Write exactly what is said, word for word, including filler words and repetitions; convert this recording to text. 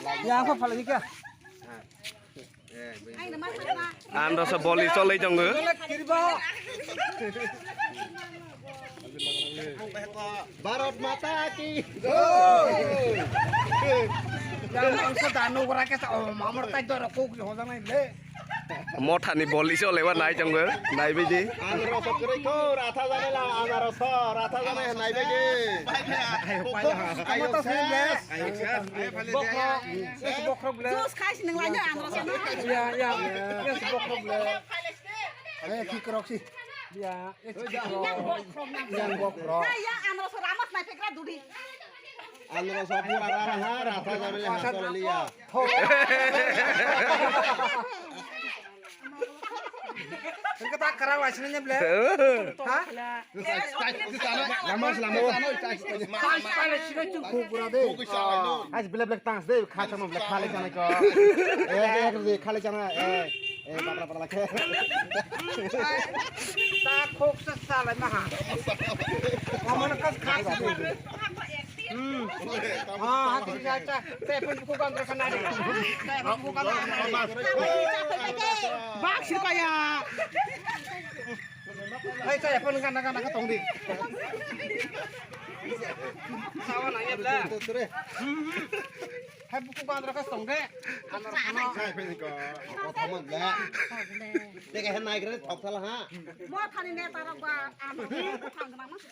Yang apa paling ikan? Androso boli cholai tongo. Bharat Mata ki. Yang bangsa dano ora ke sa, oh, mamar tai doro kok di hoda nai le. Mothani boli cholai wa nai tongo. Nai bidi. Androso kri ko, ratha jane la, androso, ratha jane nai bidi. Ayo, ayo. Ayo, ses. Bokhok. Bokhok le. Jus khai si nang lanya androso na. Ya, ya. Ya, bokhok le. Eh, ki krok si. Ya, eh, ki krok. Yang bokhok. Hai, ya, androso ramas nai pekra duri. Androso pura rara ha, ratha jane ha, chole liya. Ho. Engke tak kara lai sini ble. Ha? Lama, lama. Pas pale sini tu khuk pura de. Ais bile bile tang de, kha chama bile khale chana ko. Eh, eh, khale chana, eh, eh, batra batra khe. Ta khuk sa sa lai maha. Kaman kas khak sa. Hmm. Ah, hati sa sa. Te pun buku kan terkena de. Te pun buku kan terkena de. Bak sir kaya. Hai, saya pun kan kan kan tong di. Sawa nanya bla. Hai buku kan terkena tong de. Anak anak. Saya pun ko. Ko thaman bla. Tega hen nai kre thok thala ha. Mo thani ne tarok ba. Ano. Thang nang mas.